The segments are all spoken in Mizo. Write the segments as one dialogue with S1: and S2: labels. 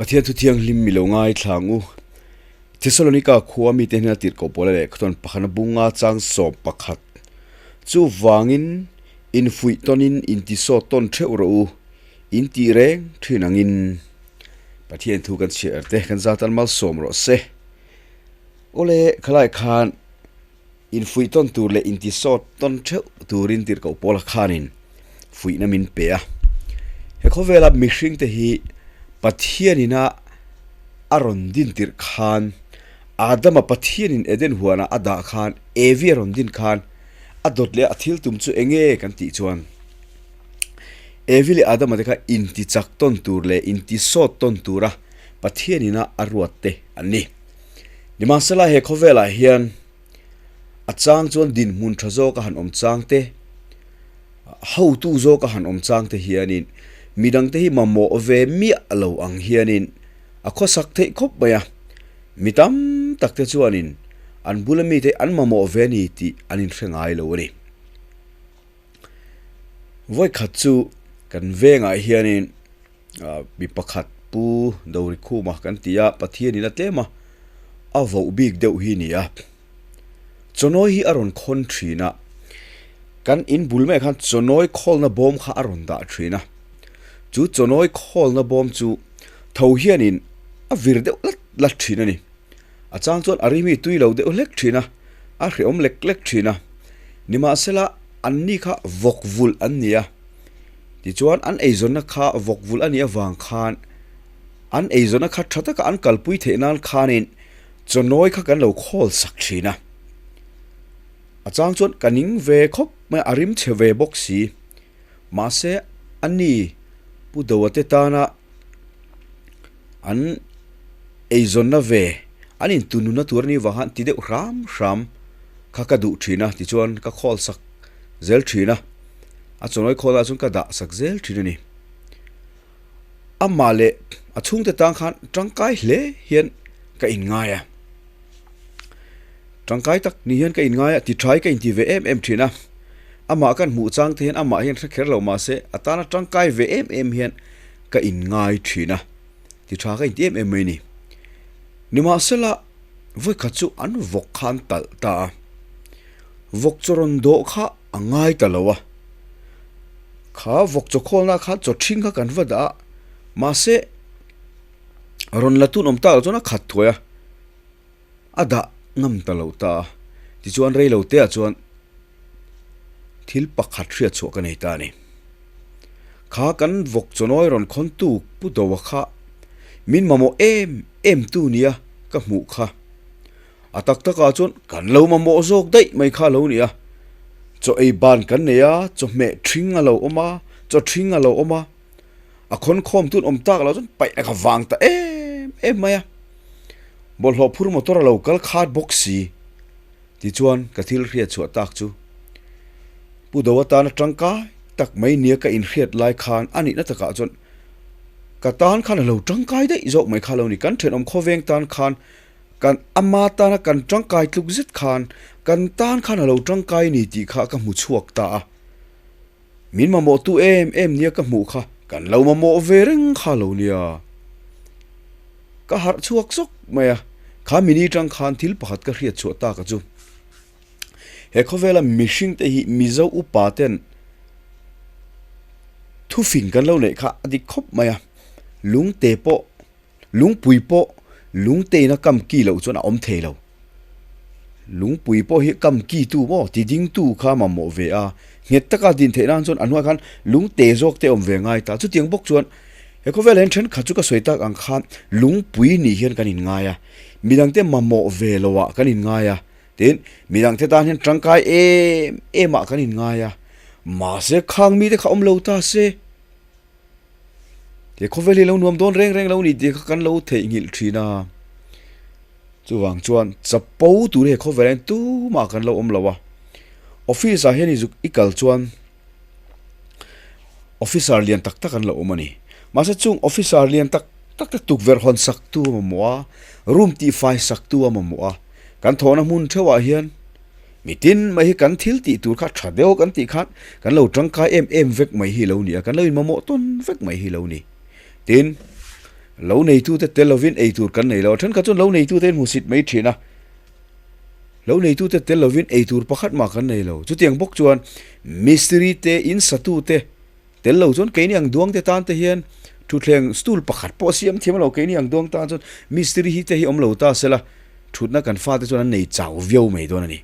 S1: Pathian thu thianghlim mi lo ngaithla ang u. Thesalonika khua mite hnena tirhkoh pawl a lehkha chuan pakhatna bunga chang sawm pakhat chuvangin infuih tawnin intisawt tawn theuh rawh u, intih reng thin angin Pathian thu kan chhiar te kan zat an malsawm rawh se. Awle khalai khan Infuih tawn tur leh intisawt tawn theuh turin tirhkoh Paula khanin fuihna min pe a. He khawvela mihringte hi Pathianina a rawn din tirh khan, Adama Pathianin Eden huanah a dah khan, Evi a rawn din khan a dawt leh a thil tum chu eng nge kan tih chuan Evi leh Adama te kha intichak tawn tur leh intisawt tawn tura Pathianina a ruat te an ni. Nimahsela he khawvelah hian a chang chuan dinhmun tha zawk a han awm chang te, hotu zawk a han awm chang te hianin midangte hi mamawh ve miah lo ang hianin a khawsak theih khawp mai a. Mi tam tak te chuanin an bula mite an mamawh ve a ni tih an inhre ngai lo a ni. Vawikhat chu kan vengah hianin Mi pakhat Pu Dorikhuma kan ti a, Pathianin a tlem a, a voh bik deuh hi ni a. Chawnawi hi a rawn khawn thin a, kan in bul maiah khan chawnawi khawlna bawm kha a rawn dah thin a. Chu chawnawi khawlna bawm chu tho hianin a vir deuh lat lat thin a ni. A chang chuan a rim hi tui lo deuh hlek thin a, a hrehawm lek lek thin a. Nimahsela anni kha vawk vulh an ni a. Tichuan an eizawnna kha vawk vulh a nih avang khan an eizawnna kha tha taka an kalpui theih nan khanin chawnawi kha kan lo khawl sak thin a. A chang chuan ka ning ve khawp mai a, a rim chhe ve bawk si. Mahse a ni Pu Doa te tana an eizawnna ve an intununna tur a nih vang khan ti deuh hram hram kha ka duh thin a, tichuan ka khawl sak zel thin a. A chawnawi khawlah chuan ka dah sak zel thin a ni. Amah leh a chhungte tang khan tangkai hle hian ka inngai a. Tangkai tak ni hian ka inngai a, ti tha hi ka inti ve em em thin a. Amah kan hmuh chang te hian amah hian hre kher lo mahse a tana tangkai ve em em hian ka inngai thin a. Ti tha ka inti em em mai a ni. Nimahsela vawikhat chu an vawk khan talh ta a. Vawk chaw rawn dawh kha a ngai ta lo a, kha vawk chaw khawlna khan chaw ṭhing kha kan va dah a, mahse rawn la tun awm tak loh chuan a khat thuai a, a dah ngam ta lo ta a, tichuan rei lo te ah chuan thil pakhat hriat chhuah ka nei ta a ni. Kha kan vawk chawnawi rawn khawn tu Pu Doa kha min mamawh em em tu nia ka hmuh kha. A tak takah chuan kan lo mamawh zawk daih mai kha a lo ni a, chaw ei ban kan nei a, chawhmeh ṭhing a lo awm a, chaw ṭhing a lo awm a, a khawn khawm tun awm tak loh chuan paih a ka vang ta em em mai a, bawlhhlawh phur motor a lo kal khat bawk si tichuan ka thil hriat chhuah tak chu Pu Do atana tangkai tak mai nia ka inhriat lai khan a nihna takah chuan ka tan khan a lo tangkai daih zawk mai kha a lo ni, kan thenawm khawveng tan khan Kan ama tana kan tangkai tluk zet khan kan tan khan a lo tangkai ni tih kha ka hmu chhuak ta a. Min mamawhtu em em nia ka hmuh kha kan lo mamawh ve reng kha lo nia. Ka harh chhuak zawk mai a, kha mini tang khan thil pakhat ka hriat chhuah tak a chu. He khawvela mihring te hi Mizo upa ten thufing kan lo neih kha a dik khawp mai a, lungte pawh Lungpui pawh lungtein a kam ki loh chuan a awm thei lo. Lungpui pawh hi kam ki tu maw ti ding tu kha mamawh ve a, nghet taka din theih nan chuan a hnuaiah khan lungte zawk te awm ve ngai ta. Chutiang bawk chuan he khawvel hian thenkhat chu ka sawi tak ang khan lungpui nih hian kan inngai a, midangte mamawh ve loah kan inngai a, tin midangte tan hian tangkai em em ah kan inngai a, mahse khang mite kha awm lo ta se. He khawvel hi lo nuam dawn reng reng lo ni tih kha kan lo theihnghilh thin a. Chuvang chuan chapo tur hi he khawvel ah hian tumah kan lo awm lo a. Office ah hian i zuk i kal chuan officer lian tak tak an lo awm a ni. Mahse chung officer lian tak tak te tukverh hawn sak tu a mamawh a, room tihfai sak tu a mamawh a. Kan thawhna hmun theuhah hian Mitin mai hi kan thil tih tur kha tha deuh kan tih khan kan lo tangkai em em vek mai hi lo ni a, kan lo inmamawh tawn vek mai hi lo ni. Tin, Lo neitute tel lovin ei tur kan nei lo. A thenkhat chuan lo neitute in hmusit mai thin a. Lo neitute tel lovin ei tur pakhat mah kan nei lo. Chutiang bawk chuan mistiri te, in satute tel lo chuan keini ang duang te tan te hian thutthleng stool pakhat pawh siam thiam lo. Keini ang duang tan chuan mistiri hi te hi awm lo ta sela thutna kan fate chuan an nei chau viau mai dawn a ni.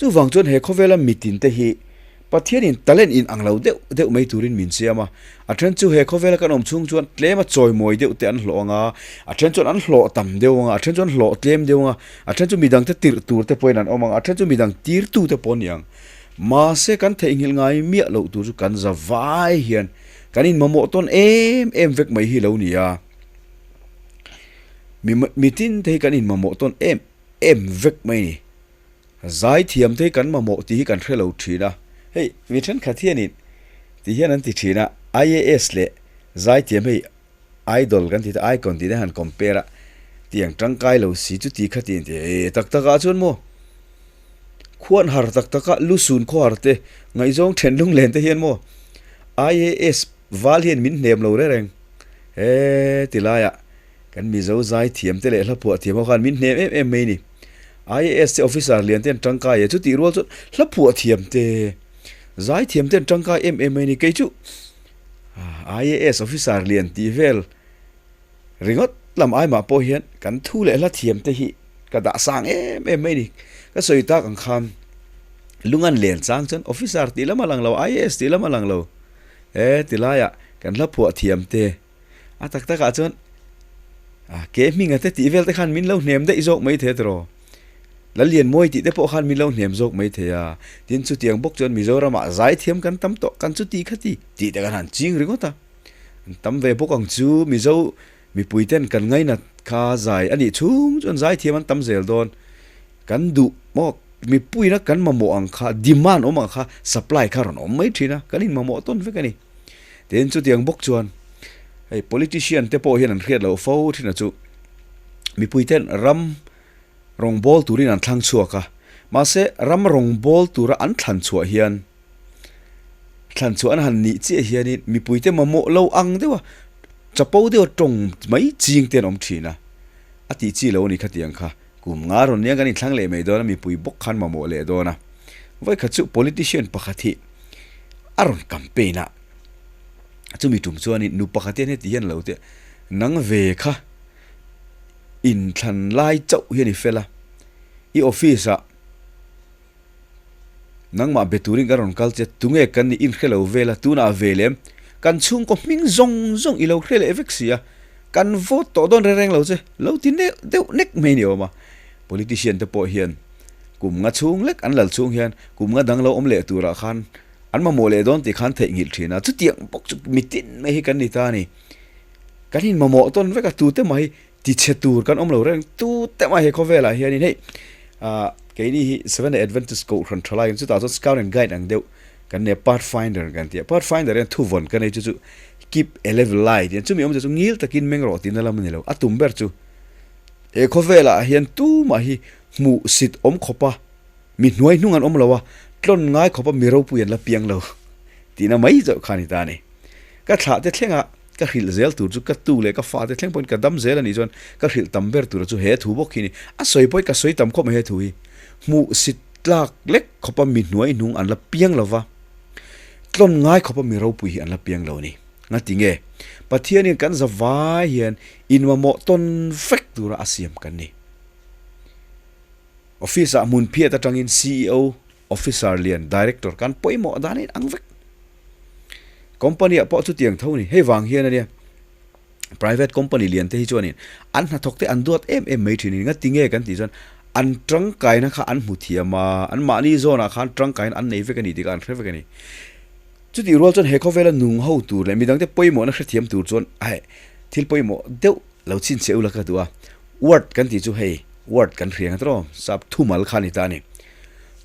S1: Chuvang chuan he khawvela mitin te hi Pathianin talent in ang lo deuh deuh mai turin min siam a, a then chu he khawvela kan awm chhung chuan tlema chawimawi deuh te an hlawh ang a, a then chuan an hlawh tam deuh ang a, a then chuan hlawh tlem deuh ang a, a then chu midangte tirh tur te pawhin an awm ang a, a then chu midang tirtu te pawh an ni ang. Mahse kan theihnghilh ngai miah loh tur chu kan za vai hian kan inmamawh tawn em em vek mai hi lo ni a, mi mitin te hi kan inmamawh tawn em em vek mai a ni. Zaithiam te hi kan mamawh tih hi kan hre lo thin a, hei mi thenkhat hianin ti hian an ti thin a, IAS leh zaithiam hei idol kan tih te icon tih te han compare a, tiang tangkai lo si chu ti kha ti an ti e, tak tak ah chuan maw khuan har tak tak a lusun khawhar te ngaihzawng then lunglen te hian maw IAS val hian min hnem lo reng reng he ti laiah Kan Mizo zaithiam te leh hlaphuah thiam ho khan min hnem em em mai ni. IAS te officer lian te an tangkai e, chutih rual chuan hlaphuah thiam te, zaithiam te an tangkai em em mai ni. Kei chu IAS officer lian tih vel ringawt lam ai mah pawh hian kan thu leh hla thiam te hi ka dah sang em em mai ni. Ka sawi tak ang khan lungan len chang chuan officer tih lam a lang lo, IAS tih lam a lang lo. He tilaiah kan hlaphuah thiam te. A tak takah chuan a ke hminga te tih vel te khan min lo hnem daih zawk mai thei a tiraw. Lalianmawi tih te pawh khan min lo hnem zawk mai thei a. Tin chutiang bawk chuan Mizoramah zaithiam kan tam tawh kan chuti kha ti tih te kan han ching ringawt a. An tam ve bawk ang chu Mizo mipui ten kan ngainat kha zai a nih chhung chuan zaithiam an tam zel dawn. Kan duh maw mipuina kan mamawh ang kha demand awm ang kha supply kha rawn awm mai thin a kan inmamawh tawn vek a ni. Tin chutiang bawk chuan hei politician te pawh hian an hriat loh fo thin a chu mipui ten ram rawngbawl turin an thlang chhuak a, mahse ram rawngbawl tura an thlan chhuah hian thlan chhuah an han nih chiah hianin mipui te mamawh lo ang deuh a chapo deuh a tawng mai ching te an awm thin a, a tih chi lo a ni khatiang kha kum nga rawn nia kan inthlang leh mai dawn a mipui bawk khan mamawh leh dawn a, vawikhat chu politician pakhat hi a rawn campaign a, chumi tum chuanin nu pakhat hian heti hian lo teh nang ve kha inthlan lai chauh hian i fel a, i office ah nangmah be turin kan rawn kal che tunge kan nih inhre lo vel a tunah ve lem kan chhungkaw hming zawng zawng i lo hre leh vek si a, kan vote tawh dawn reng reng lo che lo ti neuh deuh nek mai ni awm a, politician te pawh hian kum nga chhung lek an lal chhung hian kum nga dang lo awm leh turah khan an mamawh leh dawn tih khan theihnghilh thin a, chutiang bawk chu mitin mai hi kan ni ta a ni. Kan inmamawh tawn vek a, tute mah hi tichhe tur kan awm lo reng, tute mah he khawvelah hianin hei ah keini hi Seventh Day Adventist Kohhran tha laiin chutah chuan Scout and Guide ang deuh kan nei a, Pathfinder kan ti a, Pathfinder hian thuvawn ka nei chu chu keep a level line tih a, chumi awmzia chu ngil takin meng rawh tihna lam a ni lo, a tum ber chu he khawvelah hian tumah hi hmuh sit awm khawp a, Mi hnuai hnung an awm lo a, tlawn ngai khawpa mi ropui an la piang lo tihna mai zawh kha a ni ta a ni. Ka thlah te thlenga ka hrilh zel tur chu ka tu leh ka fa te thleng pawhin ka dam zel a nih chuan ka hrilh tam ber tura chu he thu bawk hi a ni. A sawi pawhin ka sawi tam khawp mai he thu hi. Hmuh sit tlak lek khawpa mi hnuai hnung an la piang lo va, tlawn ngai khawpa mi ropui hi an la piang lo a ni. Ngati nge? Pathianin kan za vai hian inmamawh tawn vek tura a siam kan ni. Office ah hmun phiat atangin ceo, officer lian, director kan pawimawh dan in ang vek. Company ah pawh chutiang tho ni. Hei vang hian ania private company lian te hi chuanin an hnathawk te an duat em em mai thin a ni. Ngati nge kan tih chuan an tangkaina kha an hmu thiam a, an mahni zawnah khan tangkaina an nei vek a ni tih kha an hre vek a ni. Chutih rual chuan he khawvela nung ho tur leh midangte pawimawhna hrethiam tur chuan hei thil pawimawh deuh Lo chhinchhiah ula ka duh a, word kan tih chu hei word kan hria nga tawh sap thumal kha a ni ta a ni.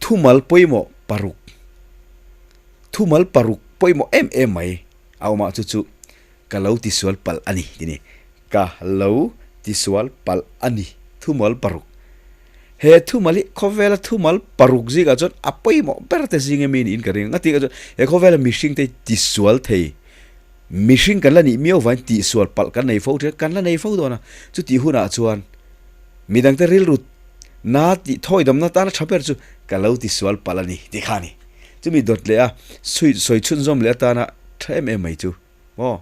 S1: Thumal pawimawh paruk, thumal paruk pawimawh em em mai a awm a chu chu ka lo tisual palh a ni tih ni. Ka lo tisual palh a ni thumal paruk. He thumal hi khawvela thumal paruk zingah chuan a pawimawh ber te zing emi niin ka ring a, ngati ka chuan he khawvela mihring te hi tisual thei. Mihring kan la nih miau vain tihsual palh kan nei fo thin a, kan la nei fo dawn a. Chutih hunah chuan midangte rilru na tih thawidamna tana tha ber chu ka lo tisual palh a ni tih kha a ni. Chumi dawt leh a sawi chhunzawm leh atana tha em em mai chu maw?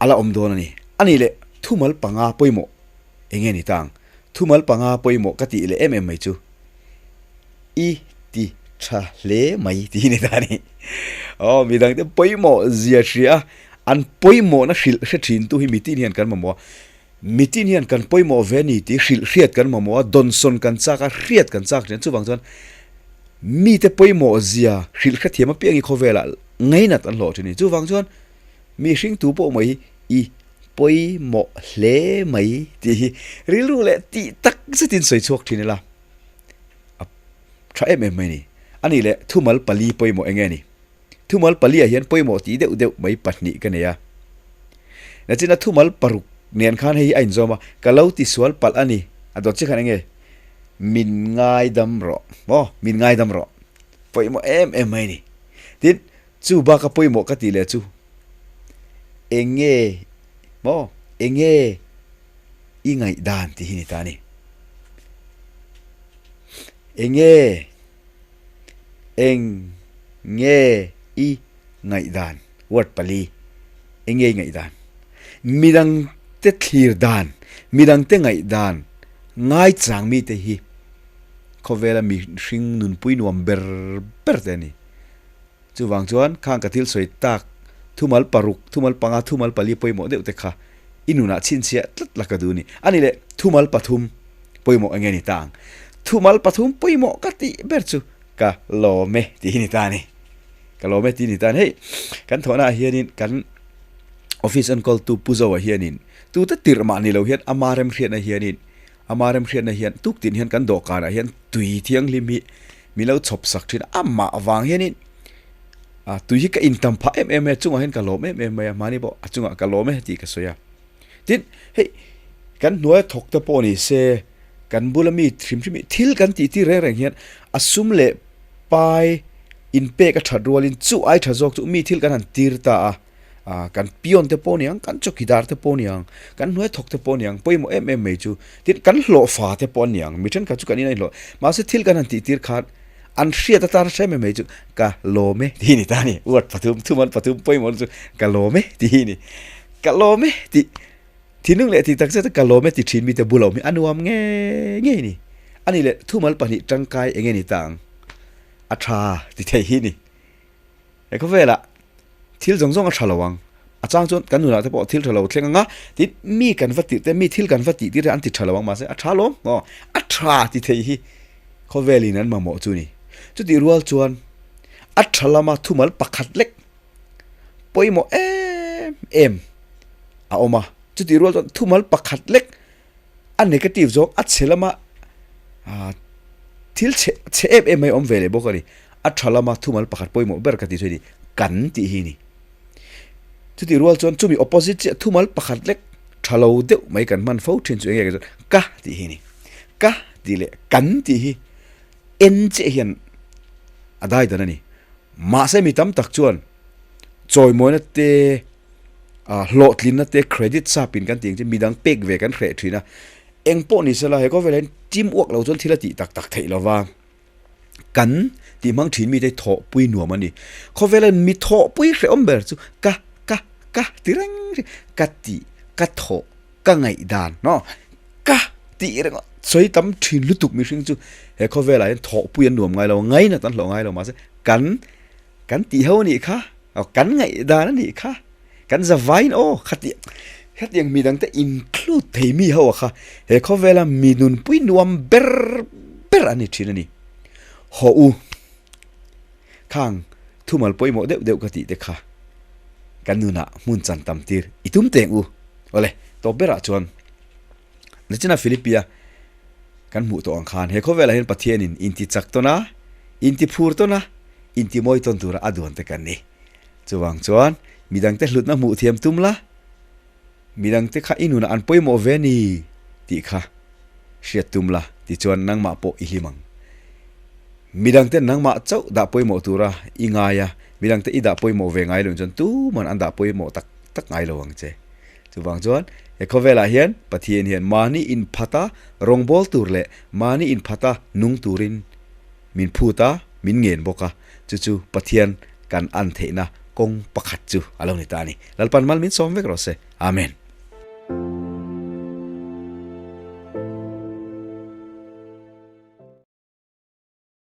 S1: A la awm dawn a ni. A nih leh thumal panga pawimawh eng nge ni ta ang? Thumal panga pawimawh ka tih leh em em mai chu i ti tha hle mai tih hi ni ta a ni. Aw midangte pawimawh zia hria a, an pawimawhna hrilh hre thin tu hi mitin hian kan mamawh a. Mitin hian kan pawimawh ve a ni tih hrilh hriat kan mamawh a, dawnsawn kan chak a, hriat kan chak thin a. Chuvang chuan mite pawimawh zia hrilh hrethiam apiang hi khawvelah ngainat an hlawh thin a ni. Chuvang chuan mi hringtu pawh mai hi i pawimawh hle mai tih hi rilru leh tih tak zetin sawi chhuak thin ila a tha em em mai a ni. A nih leh thumal pali pawimawh eng nge ni? Thumal paliah hian pawimawh tih deuh deuh mai pahnih ka nei a. Nachina thumal paruk nen khan hei hi a inzawm a, ka lo tisual palh a ni. A dawt chiah khan eng nge? Min ngaidam rawh. Maw? Min ngaidam rawh. Pawimawh em em mai a ni. Tin, chu baka pawimawh ka tih leh chu eng nge maw? Eng nge i ngaihdan tih hi ni ta a ni. Eng nge? Eng nge i ngaihdan? Word pali. Eng nge i ngaihdan? Midangte thlir dan, midangte ngaihdan ngaichang mite hi khawvela mihring nunpui nuam ber ber te a ni. Chuvang chuan khang ka thil sawi tak thumal paruk, thumal panga, thumal pali pawimawh deuh te kha i nunah chhinchhiah tlat la ka duh a ni. A ni leh, thumal pathum pawimawh eng nge ni ta ang? Thumal pathum pawimawh ka tih ber chu ka lawm e tih hi ni ta a ni. Ka lawm e tih ni ta a ni. Hei, kan thawhnaah hianin kan office enkawltu Pu Zoa hianin tute tirh mah ni lo hian ama remhriatna hianin ama remhriatna hian tuktin hian kan dawhkanah hian tui thianghlim hi min lo chhawp sak thin a, amah vang hianin a tui hi ka intam phah em em mai a, chungah hian ka lawm em em mai a, mahni pawh a chungah ka lawm e tih ka sawi a. Tin, hei kan hnuaia thawk te pawh ni se, kan bula mi hrim hrim hi thil kan tih tir reng reng hian a sum leh pai inpek a that rualin chu ai tha zawk chu mi thil kan han tir ta a, ah kan peon te pawh niang, kan chawkidar te pawh niang, kan hnuai thawk te pawh niang, pawimawh em em mai chu tin kan hlawhfa te pawh aniang, mi thenkhat chu kan in a inhlawh, mahse thil kan han tih tir khan an hriat atan a hre em em mai chu ka lawm e tih hi ni ta a ni, word pathum, thumal pathum pawimawh chu ka lawm e tih hi ni, ka lawm e tih thinlung leh tih tak zet a ka lawm e ti thin mite bul a awm hi a nuam ngei ngei a ni, a nih leh thumal pahnih tangkai eng nge ni ta ang a tha ti thei hi ni. He khawvelah thil zawng zawng a tha lo ang. A chang chuan kan nunah te pawh thil tha lo thleng ang a, tin mi kan va tirh te, mi thil kan va tih tir te an ti tha lo ang mahse a tha lawm aw, a tha ti thei hi khawvelin an mamawh chu a ni. Chutih rual chuan a tha lama thumal pakhat lek pawimawh em em a awm a, chutih rual chuan thumal pakhat lek a negative zawng a chhe lama thil chhe chhe em em mai awm ve leh bawk a ni. A tha lama thumal pakhat pawimawh ber ka tih chu hei ni, kan tih hi a ni. Chutih rual chuan chumi opposite chiah thumal pakhat lek tha lo deuh mai kan hman fo thin chu eng nge ka chuan ka tih hi a ni. Ka tih leh kan tih hi en chiah hian a dai dan a ni. Mahse mi tam tak chuan chawimawina te ah hlawhtlinna te credit sap in kan tih ang chi midang pek ve kan hreh thin a, eng pawh ni sela he khawvelah hian team uak lo chuan thil a tih tak tak theih lo va, kan tih hmang thin mite thawhpui nuam a ni. Khawvela mi thawhpui hrehawm ber chu ka ka ka ti reng reng ka tih ka thawh ka ngaihdan maw ka tih reng sawi tam thin lutuk mihring chu he khawvelah hian thawhpui an nuam ngai lo ngainat an hlawh ngai lo mahse kan Kan tih ho anih kha, aw kan ngaihdan anih kha, kan zavaiin aw khati khatiang mi dangte include thei mi ho a kha he khawvela mi nunpui nuam ber ber a ni thin a ni. Haw u, khang thumal pawimawh deuh deuh ka tih te kha kan nunah hmun chan tam tir i tum teng u. Awle, tawp berah chuan Nachina Philippia kan hmuh tawh ang khan he khawvelah hian Pathianin inti chak tawn a, inti phur tawn a, inti mawi tawn tura a duan te kan ni. Chuvang chuan midangte hlutna hmuh thiam tum la, midangte kha i nunah an pawimawh ve ni tih kha hriat tum la tichuan nangmah pawh i hlim ang. Midangte nangmah chauh dah pawimawh tura i ngai a, midangte i dah pawimawh ve ngai loh chuan tuman an dah pawimawh tak tak ngai lo ang che. Chuvang chuan he khawvelah hian Pathian hian mahni inphata rawngbâwl tur leh mahni inphata nung turin min phut a, min ngen bawk a, chu chu Pathian kan an theihna kawng pakhat chu a lo ni ta a ni. Lalpan mal min sawm vek rawh se. Amen.